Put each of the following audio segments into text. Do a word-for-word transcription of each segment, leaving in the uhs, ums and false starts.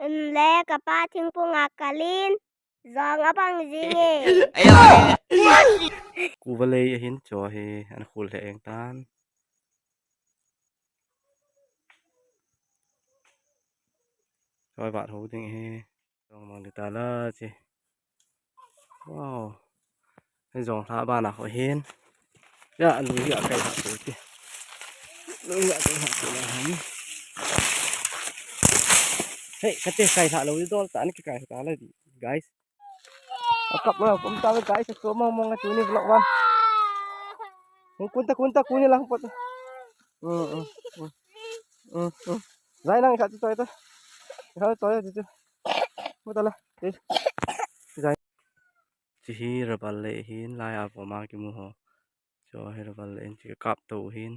Inle kapa thingphung a kalin, jong abang jing e. Kuva lei ahin cho hi, an khul le eng tan. Choi vat ho ding hi. Jong mang de ta la chi. Wow. Hei jong hla bana ho hin. Ya, lui ya kai ha tu ti. Lui ya kai ha tu la hin. Hei, kate kai ha lo dol ta ni kai ha la di, guys. Akap ma, kum ta guys, so mong mong tu ni vlog ba. Kun ta, kun ta, kun ni lang pot. Hmm, hmm, hmm. Hmm, hmm. Zai nang ka tu toi ta. Ka toi tu tu. Mu ta la. Zai. Chi hi rubber le hin lai a ko ma ki mu ho. Cho hi rubber le in chi kap to hin.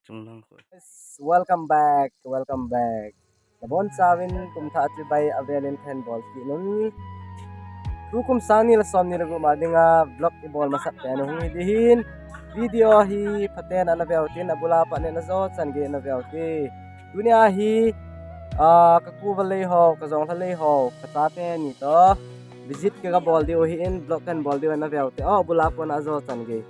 Chung lang ko. Yes, welcome back, welcome back. Nabon chauvin kum thah chibai avelin khen bol kit un. Tukum sang ni le som ni le gup ma dinga vlog i bol masat pen hung hi di hin. Video hi phaten ana veu tin, abula pat nen ajo chan gei ana veu te. Tunia hi, ah, ka kuva lei ho, ka jong hla lei ho, ka chate ni to visit ka ga bol diu hi in, vlog kan bol diu ana veu te. Oh, abula pat na ajo chan gei.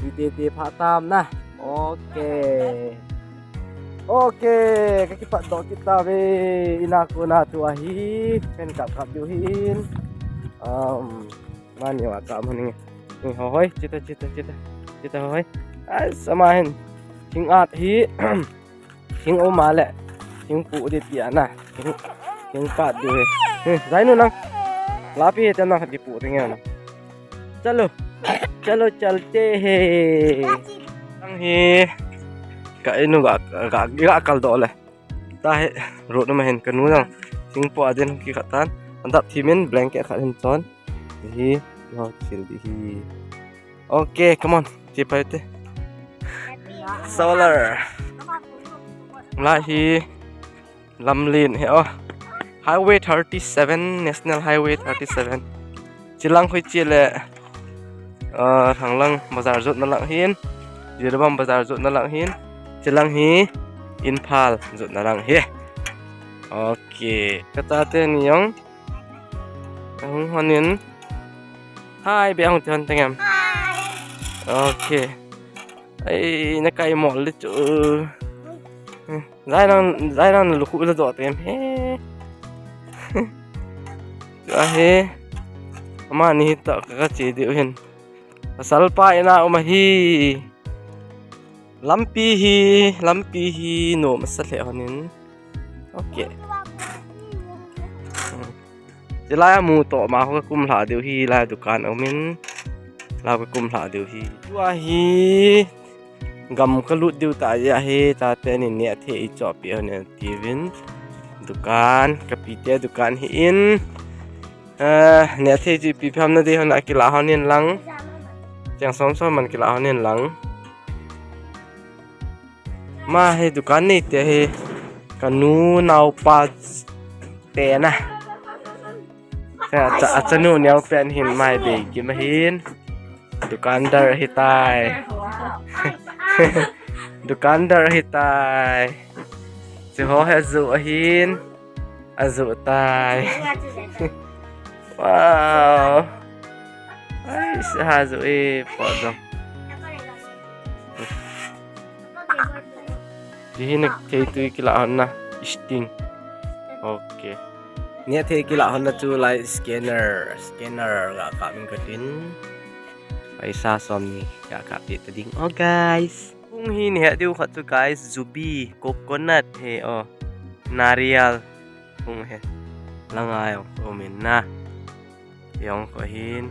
Iti ti pha tam na. Okay. Okay, ka kipat doh kit ta ve. Ina ko na tu ahi. Ken kap kap diu hin. Um, mani wa kap mani. Ni ho hoi, chita, chita, chita. Chita ho hoi. Ai, sama hin. Thing at hi. Thing um a le. Thing pu di ti ana. Thing, thing pat diu hi. Hi, zai nu nang. Lapi te nang khat kipu ding e na. Chalo. Chalo, chalte he. Ang hi. Ka inu ga, ga, ga kal doh le. Ta he, road na ma hin ka nu jong. Thing po a din ki khat tan. An dap thimin blanket khat hin chon. Hi, ho, chil di hi. Okay, come on. Chi pai te. Solar. La hi. Lamlen hi, oh. Highway thirty-seven, National Highway thirty-seven. Chilang hui chi le, ah, Thanglang bazar jot na lang hin. Jiribam bazar jot na lang hin. Chilang hi Imphal jot na lang hi. Okay. Ka chate ni jong. Hung honin. Hi, be hung ti hon tengem. Okay. Ai, na kai mol le chu. Zai nang, zai nang lukhu le doh tem he. Chu ahi. Amani hi ta ka che diu hin. Pasal pa ina um ahi. Lampi hi, lampi hi nom asa le honin. Okay. Chilai a mu to ma ho ka kum lha diu hi, lai dukan a um in. Lai ka kum lha diu hi. Tua hi gam ka lut diu ta ja hi, tate ni ne athe i chopi ho ne tivin. Dukan, ka pi te dukan hi in. Eh, ne athe ji pi pham na di ho na kila ho nin lang. Chang som som man kila ho nin lang. Ma hi dukan nei te hi ka nu naupa te na. Ka cha, a chanu neo pen hin mai be ki ma hin. Dukandar hi tai. Dukandar hi tai. Chu ho he ju ahin. Azu tai. Wow. Ai, sa ha zu e, po dong. Ji hi ne thei tui kila hon na, sting. Okay. Ne thei kila hon na chu lai scanner, scanner ga ka min ka tin. Paisa som ni ga ka pi ta ding. Oh, guys. Kung hi ni he diu khat chu guys, jubi, coconut he o, narial kung he. Langa jong ko min na. Jong ko hin.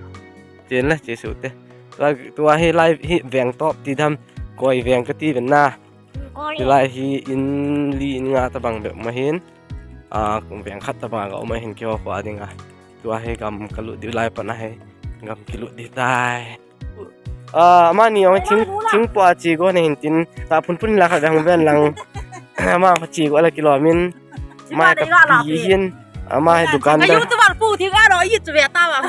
Chen la che su te. Tua, tua hi lai hi veng top ti dam, koi veng ka ti ven na. Hi lai hi in li in nga ta bang be ma hin. A, kung veng khat ta bang ga ma hin kio ko a ding a. Tua hi gam ka lut diu lai pa na he. Gam ki lut di tai. Ah, amani ong thing, thing po a chi go ne hin tin, ta phun phun la kha dang ven lang. Ama kha chi go la kilo min. Mai ka pi hin. Ama hi dukan da. YouTube pu thing a ro yi chu ve ta ba.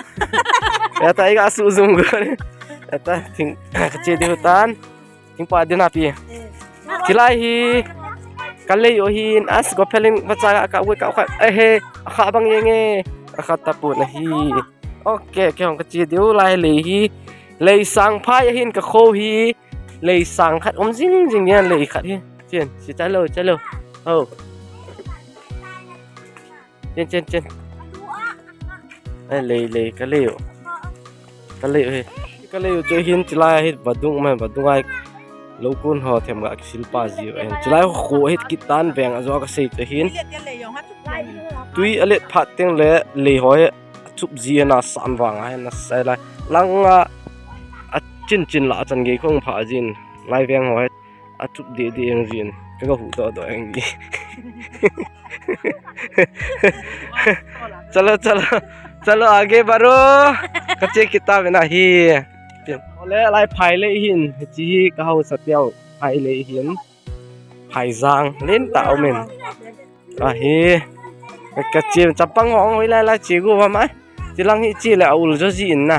Ya ta i ga su zum go. Ya ta thing ka chi di tan. Thing po a din a pi. Chi lai hi. Ka lei u hin, as, go phelin, vacha ka, ka, ka, ka, eh, he, akha bang yenge, akha tapon ahi. Ok, kei hung kache diu lai lei hi. Lei sang phai ahin ka kho hi. Lei sang khat um jing jing yan lei khat hi. Chen, si chalo, chalo. Ho. Chen, chen, chen. Ai, lei, lei, ka lei u. Ka lei u hi. Ka lei u chu hin chilai hi vadung mai, vadung ai. Lou kun ho them ga kisil pa ji u hin. Chilai khu hi kitan veng ajo ka sei chu hin. Tui alet phat teng le lei ho hi achup ji na san vang a hin na sai lai. Langa achin chin la chan gei khong pha jin. Lai veng ho hi achup de de eng jin. Ka ga hu do do eng ji. Chalo, chalo. Chalo, aage baro. Kache kita vena hi. Ole, lai phai lei hin. Chi hi ka hausa piau. Phai lei hin. Phai jang. Len ta umin. Ahi. Kache chapang hong hoi lai lai chi gu va mai. Chilang hi chi le aul jo ji in na.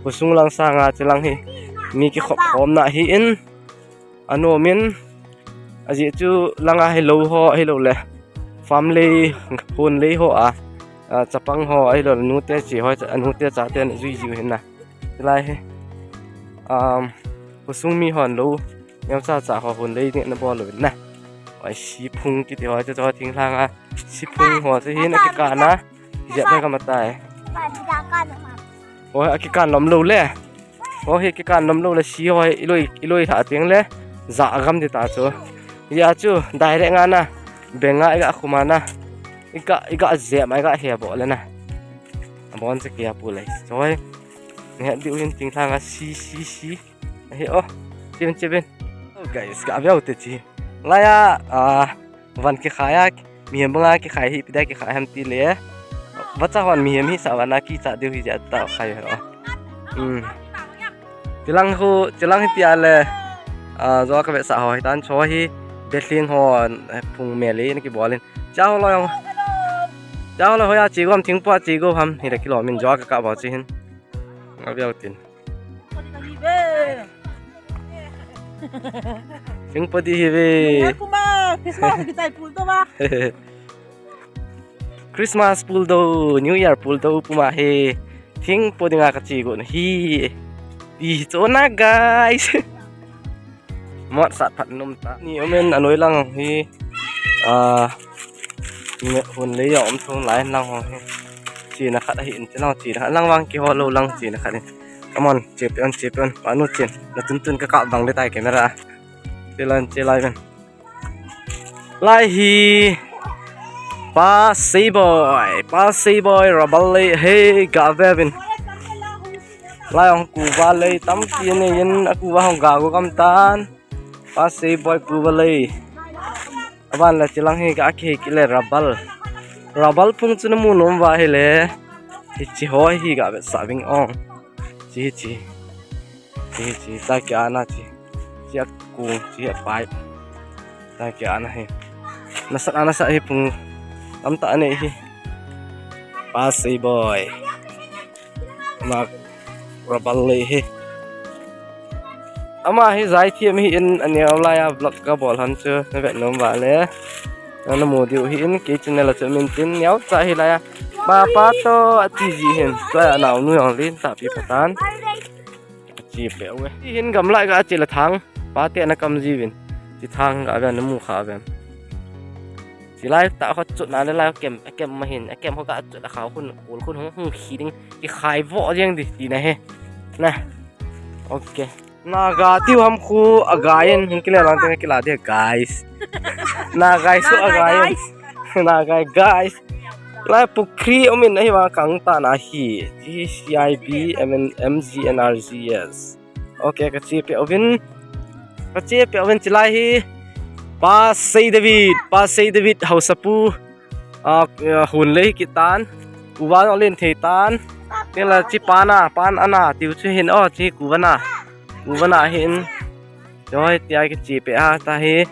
Khosung lang sanga chilang hi. Mi kikhop khom na hi in. Anom in, ajeh chu langa hi lou ho, hi lou le. Farm lei, hon lei ho a, a, chapang ho, hi lou le, nute chi ho, a nute chate na jui jiu hin na. Chilai hi, um, khosung mi hon lou, neocha cha ho hon lei ni na bol lou na. Oi, siphung kiti ho, chu cho thing langa, siphung ho, chu hin a kikana, jep na kamatai. Oi, a kikan lom lou le. O hi kikan lom lou le si ho hi iloi, iloi tha teng le. Za agam di ta chu. Ya chu, direct nga na. Beng nga iga khuma na. Iga, iga ze ma iga he bo le na. Abon che kia pu le. Choi. Ni ha diu hin ting thang a si, si, si. Hi o. Chim, chim. Oh, guys, ka aviau te chi. Laya, ah, van kikhai a, mihem banga kikhai hi, ipi dia kikhai ham ti le. Vacha hon mihem hi sa vana kicha diu hi jeh a ta khai ho. Hmm. Chilang khu, chilang hi tia le. Ah, jo ka vetsah ho hi tan cho hi. Bethling ho, eh, phung me le na kibol in. Cha ho lo jong. Cha ho lo ho ya chi gom thing po chi gom ham. Hi le kilo min jo ka ka bo chi hin. Aviau tin. Sing padi hi ve. Kuma Christmas ki chai pul to ba. Christmas pul do, New Year pul do puma hi. Sing padi nga ka chi go hi. Di cho na, guys. Mot sat phat num ta. Ni omen anoi lang hi. Ah, me hun le ya om thong lai lang ho hi. Chi na khat ahi in, chi lang, chi na khat lang vang ki ho lo lang, chi na khat in. Come on, che pe on, che pe on. Pa nu chin. Na tun tun ka ka bang le tai camera. Che lan, che lai ben. Lai hi. Pa Sei Boy, Pa Sei Boy, Rabal le, hey, ga ve bin. Lai ong kuva le, tam ti ne yin, a kuva hong ga go kam tan. Pa Sei Boy kuva le. Aban le chilang hi ga ki ki le Rabal. Rabal phung chu na mu nom va hi le. Hi chi ho hi ga vetsah ving ong. Chi, chi. Chi, chi, ta kya na chi. Chi a kung, chi a pai. Ta kya na hi. Nasat, nasat hi phung. Tam ta ne hi. Pa Sei Boy. Mak Rabal le hi. Ama hi jai thiam hi in a neo lai a vlog ka bol han chu na vet nom va le. Na mu diu hi in ki channel a chu min tin neo cha hi lai a. Pa pa to a ti ji hin. Tua a nau nu jong lin ta pi patan. Chi pe we. Ti hin gam lai ka chi la thang. Pa te na kam ji vin. Chi thang ka ven na mu kha ven. Chi lai ta kho chut na le lai kem, kem ma hin, kem ho ka chut la kha hun, ul hun hung hung khi ding, ki khai vo jeng di ti na he. Na. Okay. Na ga tiu ham khu a ga yen hung ki le lang te ki la de guys. Na guys su a ga yen. Na ga guys. Lai pukhri um in ahi wa kang ta na hi. G C I B M N M G N R G S. Okay, ka chi pe ovin. Ka chi pe ovin chi lai hi. Pa Sei David, Pa Sei David hausa pu. A, a, hun lei ki tan. Kuva no len thei tan. Tin la chi pa na, pan ana, tiu chu hin o, chi kuva na. Kuva na hin. Choi, ti ai ki chi pe a, ta hi.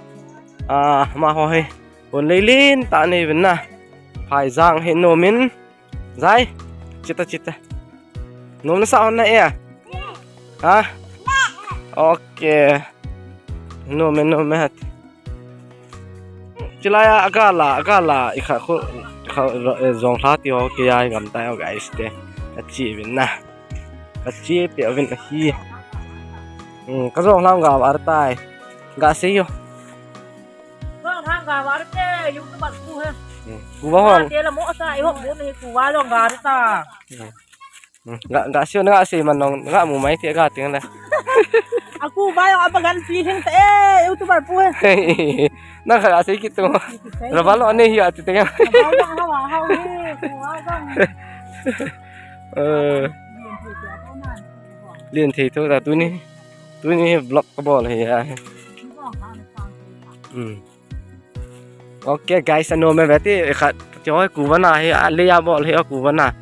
A, ma ho hi. Hun lei len ta nei vin na. Phai jang hi nom in. Jai, chita, chita. Nom na sa hon na e? Ha? Okay. Nom e, nom e hat. Chilai a, agala, agala, ikha khu, ikha, eh, Jonglha ti ho, kei a gam tai ho, guys, te. Kachi vin na. Kachi pe vin hi. Hmm, ka Jonglha ga var tai. Ga se yo. Jonglha ga var te, YouTuber ku he. Hmm, ku va hong. Te la mo sa, i ho mo ni ku va Jonglha ta. Hmm. Hmm, ga, ga sio na ga sei man nong, ga mu mai te ga ting le. Aku ba yo apa gan feeling te, eh, YouTuber pu he. Na ga sei ki tu. Rabal lo ne hi ati te. Ba ha ha ha he, ku ba ba. Eh. Lien thei tho ta tuni. Tuni vlog ka bol hi a. Hmm. Ok, guys, ano me veti, khat, choi ku vana hi, a, le ya bol hi, ku vana.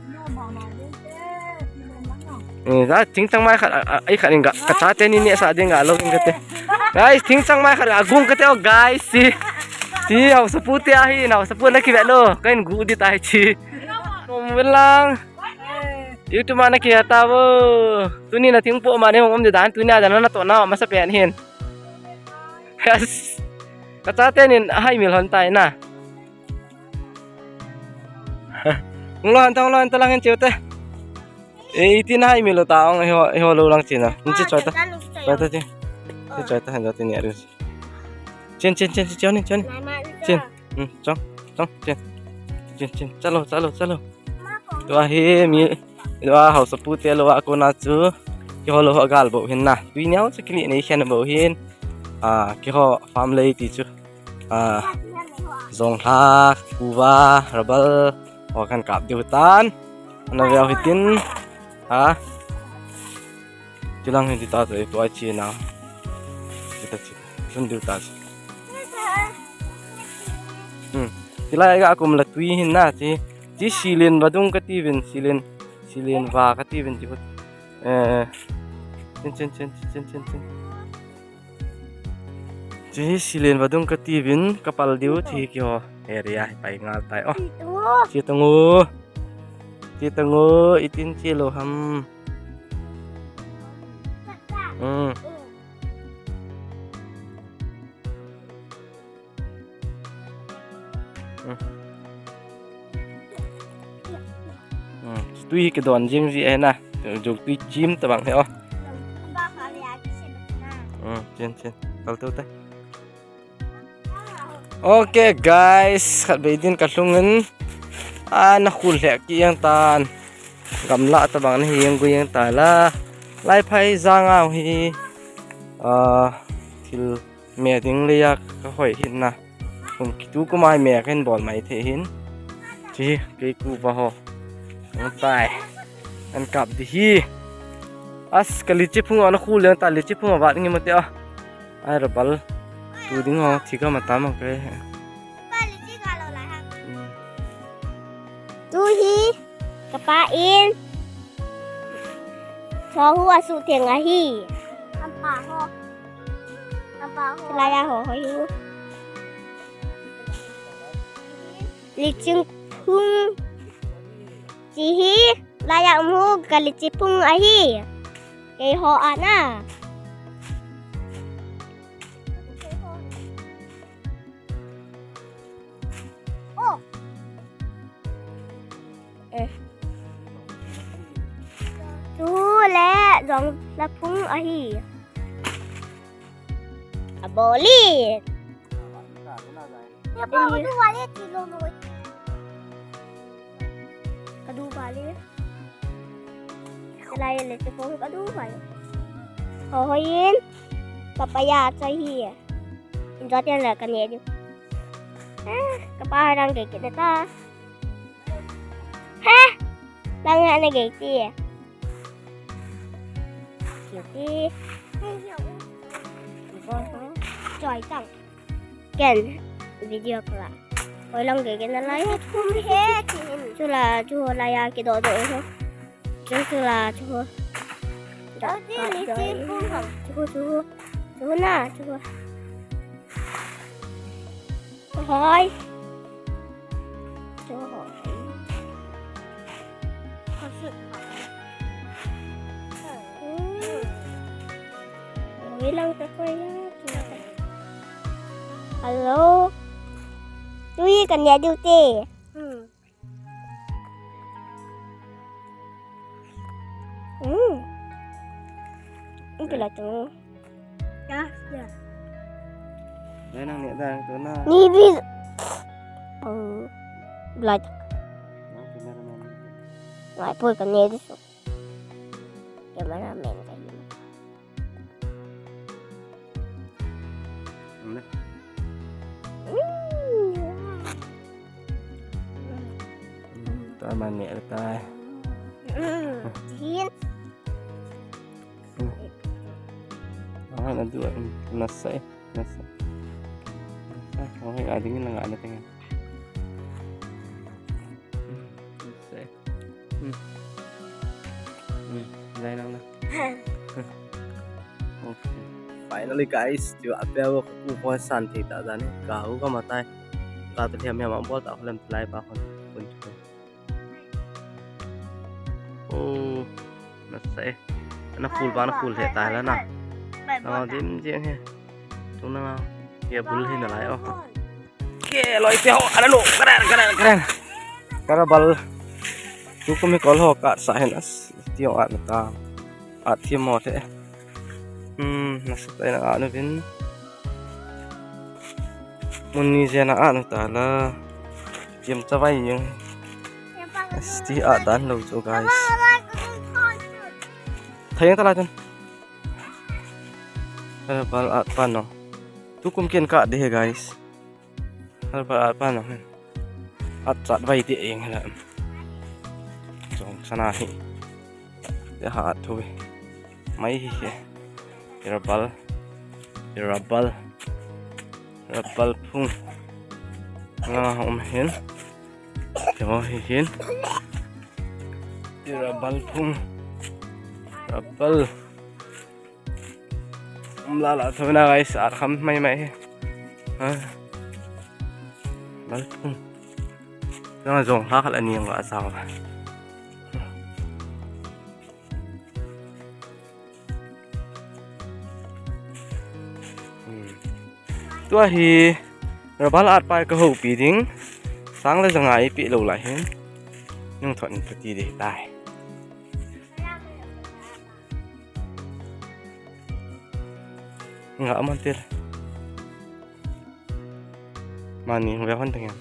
Eh, da, thing chang mai khat, a, a, ai khat inga, ka cha te ni ni sa ding ga lo inga te. Guys, thing chang mai khat, a gung ka te, oh, guys, si. Si, hausapu te ahi, na hausapu na ki ve lo, ka in gu di tai chi. Nom lang. YouTube ma na ki ta vo. Tuni na thing po ma ne hong om de dan, tuni a dan na to na, ma sa pen hin. Yes. Ka cha te nin a hai mil hon tai na. Hung lo han ta, hung lo han ta lang hin chiu te. E, iti na hai mil lo ta ong, e ho, e ho lo lang chi na. Ni chi choi ta. Choi ta chi. Chi choi ta han jo ti ni a ru. Chin, chin, chin, chin, chin, chin. Chin. Hmm, chong, chong, chin. Chin, chin. Chalo, chalo, chalo. Tua hi mi, tua hausapu te lo a kona chu. Kihou lo ho gal bo hin na. Tui neo chu kini nei khen bo hin. A, kihou farm lei ti chu. A, Jonglha, Kuva, Rabal, ho kan kap diu tan. Ana veu hitin. Ha? Chilang hin ti ta chu, tua chi na. Ti ta chi. Sun diu ta chu. Hmm. Chilai ga kum la tui hin na chi. Chi silin vadung kati vin, silin, silin va kati vin chi. Eh. Chin, chin, chin, chin, chin, chin. Chi silin vadung kati vin, kapal diu chi kiho. Area hi pai ngal tai. Oh. Chi tungu. Chi tungu, itin chi lo ham. Hmm. Hmm. Hmm. Tui kidon jing ji e na. Jok tui chim tabang he o. Hmm, chin, chin. Kal tu te. Ok, guys, khat vei din ka lhung in. A, na khul lheh ki yang tan. Gamla tabang na hi yang gu yang ta la. Lai phai jang au hi. A, thil me ding le ya ka hoi hin na. Kum kitu kum ai me kan bol mai the hin. Chi, kei ku va ho. Ang tai. An kap di hi. As ka lichi phung ana khu leng ta lichi phung avat ngi mate a. Ai Rabal. Tu ding ho, thi ka mata ma kai. Tu hi. Kapa in. Chohu asu theng ahi. Ampa ho. Ampa ho. Laya ho ho yu. Liching phung. Chi hi. Laya um hu ka lichi phung ahi. Kei ho ana. Oh. Eh. Tu le Jonglha phung ahi. Aboli. Ya pa, kadu vale ti lo lo. Kadu vale. Lai le te phung kadu vale. Ho hoin. Papaya chahiye. Enjoy tian la kane ju. Eh, kapa rang ke ke ta. He! Lang ha na gei ti. Ti. Choi tang. Ken video kala. Oi lang gei ken lai. Kum he kin. Chula chu la ya ki do do ho. Chu chu la chu ho. Chu chu. Chu na chu. Hoi. Cho hoi. Hoi lang ta hoi ya. Hello. Tui ka ne diu te. Hmm. Hmm. Ito la tu. Ya, ya. Lai nang ne da tu na. Ni bi. Oh. Lai. Nang tu na na. Lai poi ka ne diu. Cameraman ka hi. Ang na. Mm. Mm, ta man ne ta. Mm. Hin. Mm. Ang na duwa, mm, nasa eh, nasa. Nasa, okay, ading lang ana tingin. Nasa eh. Hmm. Hmm. Lai nang na. Okay. Finally, guys, chu apia wo ku ko san thei ta dan ka u ka matai. Ka to thiam ya ma bol ta kholem lai pa khon. Khon chu. Oh, nasa eh. Ana khul ba na khul he ta la na. Ah, dim jeng he. Tung na nga. Ya bul hi na lai oh. Ke loi te ho, ana lo, karen, karen, karen. Ka rubber ball. Tukum hi kol ho ka sa hin as. Ti ho at na ta. At ti mo te. Hmm, nasa tai na anu vin. Mun ni je na anu ta la. Tiam cha vai yeng. As ti at dan lo chu, guys. Thayang ta la tun. Ka rubber ball at pa no. Tukum ken ka de he, guys. Ka rubber ball at pa no. At chat vai ti eng la. Chong sana hi. Te ha at thu. Mai hi he. Rubber ball. Rubber ball. Rubber ball phung. Nga um hin. Te ho hi hin. Rubber ball phung. Rubber ball. Um la la, tho na guys, at kham mai mai hi. Ha. Bal phung. Jong jong ha khat ani ang ka sa. Hmm. Tua hi rubber ball at pa ka hopi ding. Sang le janga i pi lo la hin. Nung thon ka ti de tai. Nga aman til. Mani, nga hon tengem.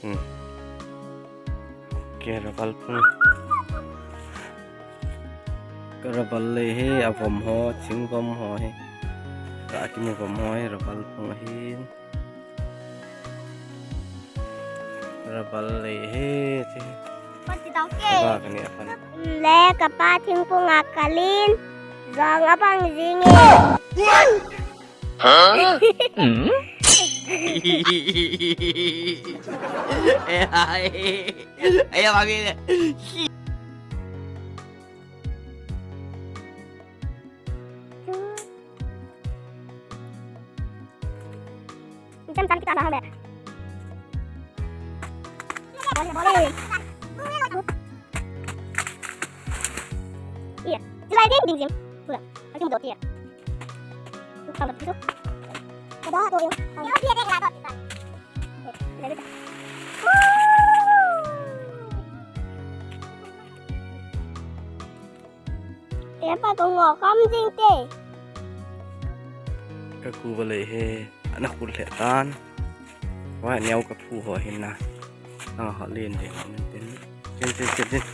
Hmm. Ke rubber ball phung. Ka rubber ball le he, avom ho, ching vom ho he. Ka kimu vom ho he, rubber ball phung ahin. Rubber ball le he, che. Kon ti dau ke. Ba ka ni apan. Le ka pa thingphung a kalin. Jong abang jing e. Huh? Hmm? Ai, ai, ai, ai. Icham cham kita na hale. Bole, bole. Iya, silai ding, ding, ding. Pura. Kasi mo doon, iya. Tama dito. Kada to yung. Yung dia dia kada. Woo! E pa ko ngo kam jing te. Ka ku va le he, ana khul le tan. Wa neo ka phu ho hin na. Ang ha len de min tin. Tin tin tin tin.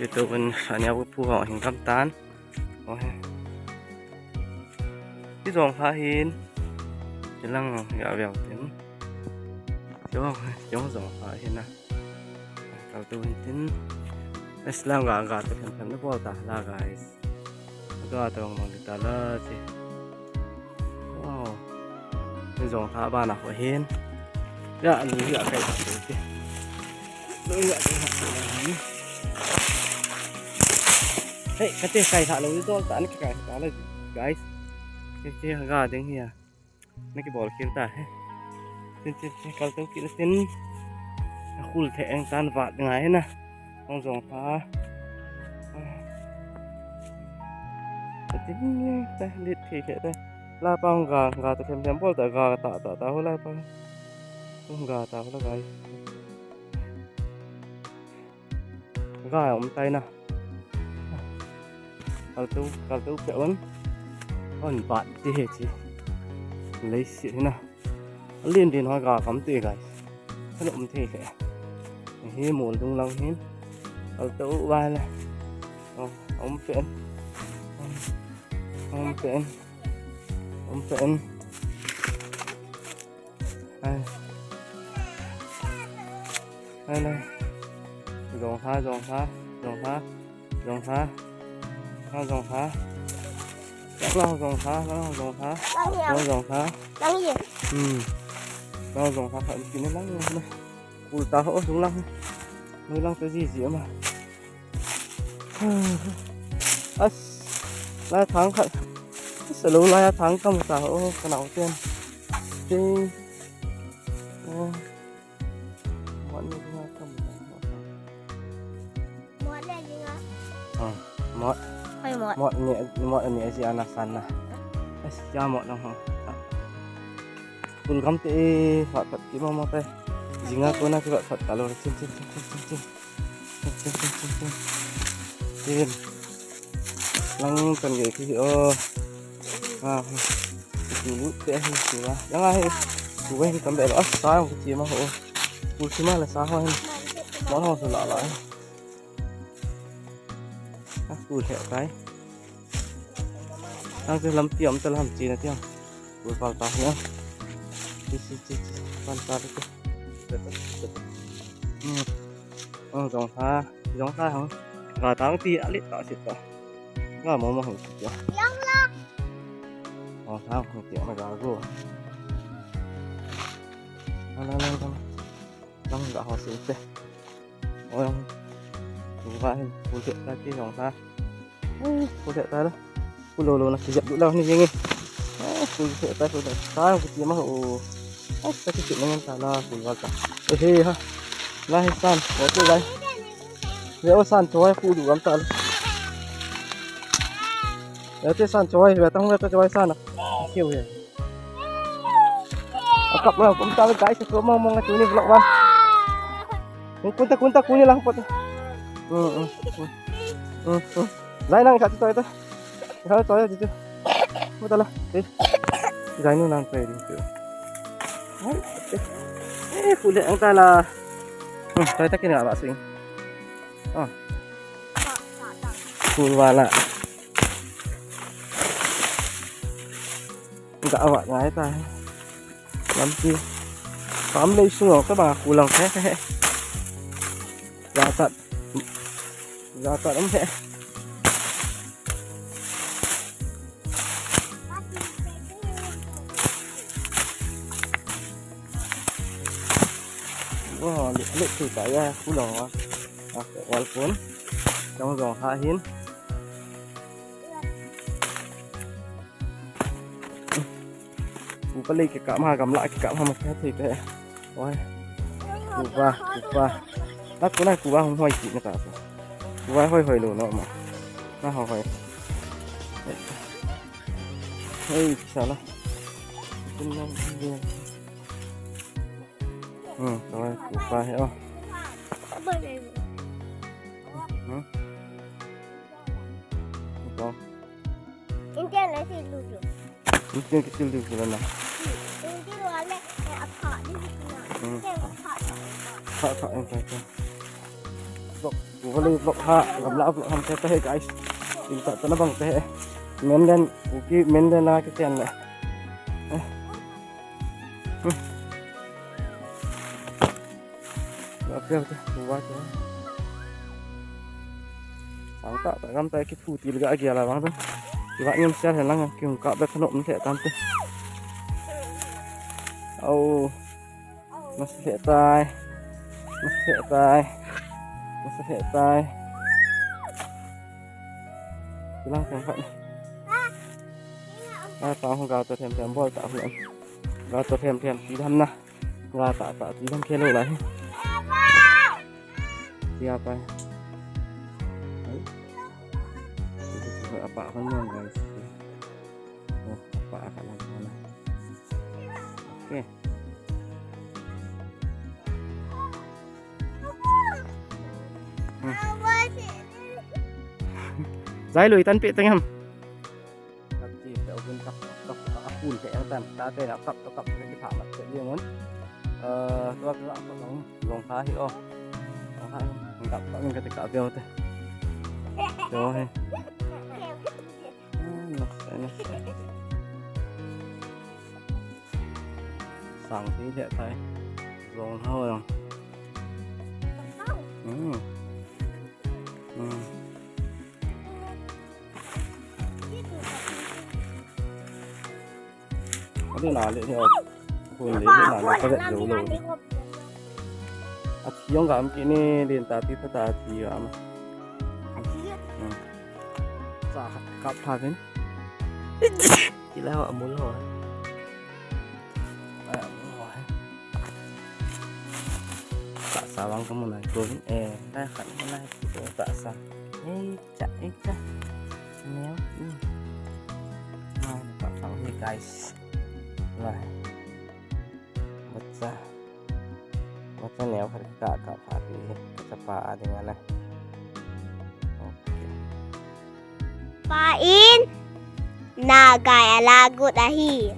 Ito kan sa neo ka phu ho hin kam tan. O he. Ti jong ha hin. Ti lang ya veo tin. Ti jong, ti jong ha hin na. Kal tu hin tin. Islam ga ga tu hin tin bol ta la guys. Ga tu mang mang ta la chi. Wow. Ni jong tha ba na ho hin. Ya lu ya kai ta chi. Lu ya kai ta. Hey, kate kai ta lo ni to ta ni kai ta la guys. Kate ga ding hi ya. Na kibol khel ta he. Tin tin tin kal to kit na tin. Na khul the eng tan vat ngai na. Hong jong pha. Tin ta lit the the ta. La pang ga ga ta them them bol ta ga ta ta ta ho la pang. Ga ta la guys. Ga um tai na. Kaltou, kaltou pe un. On bat ti he chi. Lei si na. Lin din ho ga kam ti guys. Kan um thei le. Hi mol dung lang hin. Kaltou vai le. Oh, um pe. Um pe. Um pe. Ai. Ai, ai. Jong ha, jong ha, jong ha, jong ha. Ha, jong ha. Jong ha, jong ha, jong ha. Lang hiam. Jong, jong ha. Lang hiam. Hmm. Jong, jong ha, kha kin lang na. Kul ta ho, jong lang. Noi lang ta ji ji ama. As, lai thang khat. As, lo lai a thang kam ta ho, ka nau ten. Ting. Oh. Mot ni nga kam ta ho. Mot le ni nga. Ah, mot. Hoi mot. Mot ni, mot ni asi ana sana. As, ya mot na ho. Kul kam te, fat fat ki mama te. Jinga ko na ki fat fat ta lo. Chin, chin, chin, chin, chin, chin. Tin. Lang kan ge ki o. Ah. Ki lu te hi ki wa. Yang ai. Ku wen kan be lo. Ah, sa ki ti ma ho. Ku ti ma la sa ho. Ma ho su la la. Ah, ku le tai. Ang te lampi um ta lam chi na tiang. Bul pal ta na. Chi, chi, chi, chi. Pan ta te. Hmm. Ang jong ha, jong ha hang. Ga tang ti a lit ta sit ta. Ga mo mo hang sit ta. Jong la. Jong ha hang ti ma ga go. Lang, lang, lang, lang. Lang ga ho sit te. Oi, ang. Kuva hin, kuset ta ki jong ta. Oi, kuset ta la. Kulo lo na kijap du la ni jeng e. Ai, kuset ta, kuset ta, kuti ma ho. Ai, ta ki na ta la, kuva ta. Eh, he, ha. La hi san, o tu lai. Ve o san choi, ku du gam ta la. Ve te san choi, ve tang ve ta choi san na. Kiu he. A kap ma, kum ta guys, ko mo mo nga tuni vlog ba. Kun ta, kun ta, kuni lang pot. Hmm, hmm, hmm. Hmm, hmm. Lai nang sa tu ta. Sa tu ya tu. Mo ta la. Eh. Lai nu nang pe di tu. Hai. Eh, kule ang ta la. Hmm, ta ta kini ala sing. Ah. Kul wala. Ga awat ngai ta. Lampi. Kam lei sung ka ba kulang he he he. Jatat. Jatat um he. Wah, lek lek tu kaya kulang wah. Ah, wal pun. Jong jong ha hin. Kuva lei kikap ma, gamla kikap ma, ma thei te. Oi. Kuva, kuva. Na kuna kuva hung hoi ki na ta. Kuva hoi hoi lo no ma. Na hoi hoi. Hei, sala. Hmm, oi, kuva he o. Hmm? Ito. India na si Ludo. India kisil din sila na. India wala, eh, apa ni na. Hmm. India apa. Apa, apa, apa, apa. Vlog, vlog ha, gamla vlog ham kata he guys. Inta tana bang te he. Menden, uki menden na ke tian le. Eh. Hmm. Ga pia te, kuva te. Sang ta, ta gam ta ki phu ti le ga gia la bang ta. Ki va ngim sia he lang ki hung kap le thanop le tan te. Au. Mas le tai. Mas le tai. Mas le tai. Ki lang sang khat. A pa hung ga to them them bol ta hung. Ga to them them ti tham na. Nga ta ta ti dang khe lo lai. Tia pai. Ai. Apa kan mo guys. Oh, apa akan lang sana. Okay. Jai lui tan pe tang em. Kap ti pe un kap kap kap a pun te ang tan ta te na kap kap kap ki pha ma te jeng un. Eh, tua ka ko long long pha hi o. Long pha hi. Kap kap ka te ka veo te. Tua hi. Ah, nasa, nasa. Sang ti le tai. Long ha long. Hmm. Hmm. Adi na le ni o. Hun le na le ka vet lo lo. A thi yong gam ki ni din ta ti ta ta ti gam. Hmm. Sa kap pha kin. Ti la ho amul ho. Ai amul ho. Sa sa wang ka mun ai ko. Eh, dai khat mun ai ko sa sa. Hey. Cha, eh, cha. Neo, hmm. Nai, pa, pa, hey, guys. Nai. Bacha. Bacha neo khat ka, ka, pa, pi. Cha pa, a ding ana. Okay. Pa in, na gaya lagot ahi.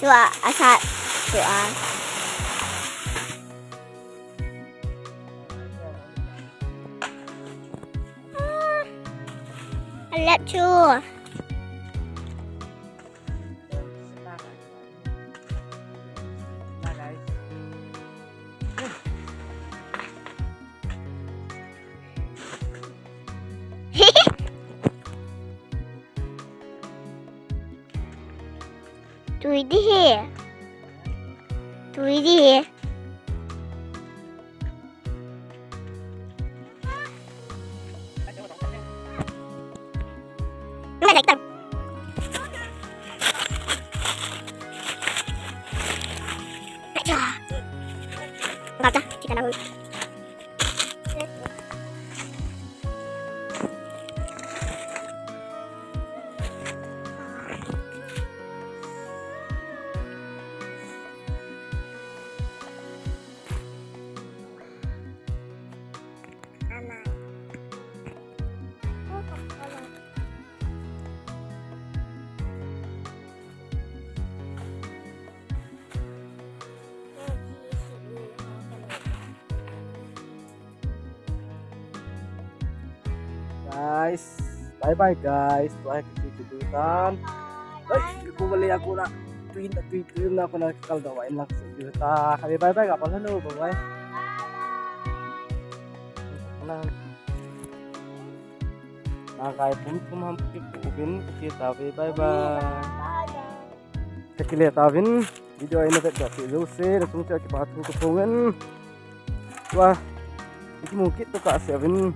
Tua, asa, tua. Ah, I love you. Tui di hi. Tui di hi. Guys, bye bye guys. Tua hi kati kati tan. Ai, ko bale aku na. Tui na tui tui na ko na kal da wai na su ju ta. Kami bye bye ka pa lo bye bye. Na. Na kai pum pum ham ki pu bin ki ta bye bye. Ka kile tauvin, video hi na vet jat jouse, na chung cheh a kipa thu ka phong in. Tua, i kimu kit to kah seh uvin,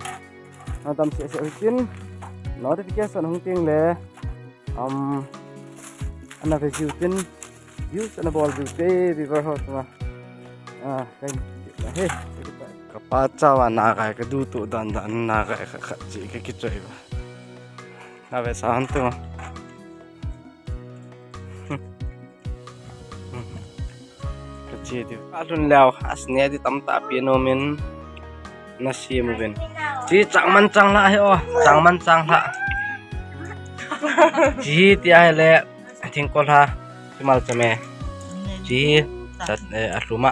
na dam seh seh uvin, notification hung teng le, um, ana ve jiu tin, views ana bol jiu te, viewer ho chunga. Ah, kai, he, ka pa chauva na kai ka dutu dan dan na kai kha kha chi ka kichoi ba. Na ve sa han tu. Ka che diu. Alhun leu, asne di tamtah pen umin. Na sem uvin. Chi chang man chang lha hi o. Chang man chang lha. Chi tia hi le. Thingkol ha. Chi mal chame. Chi. Chat, eh, alhuma.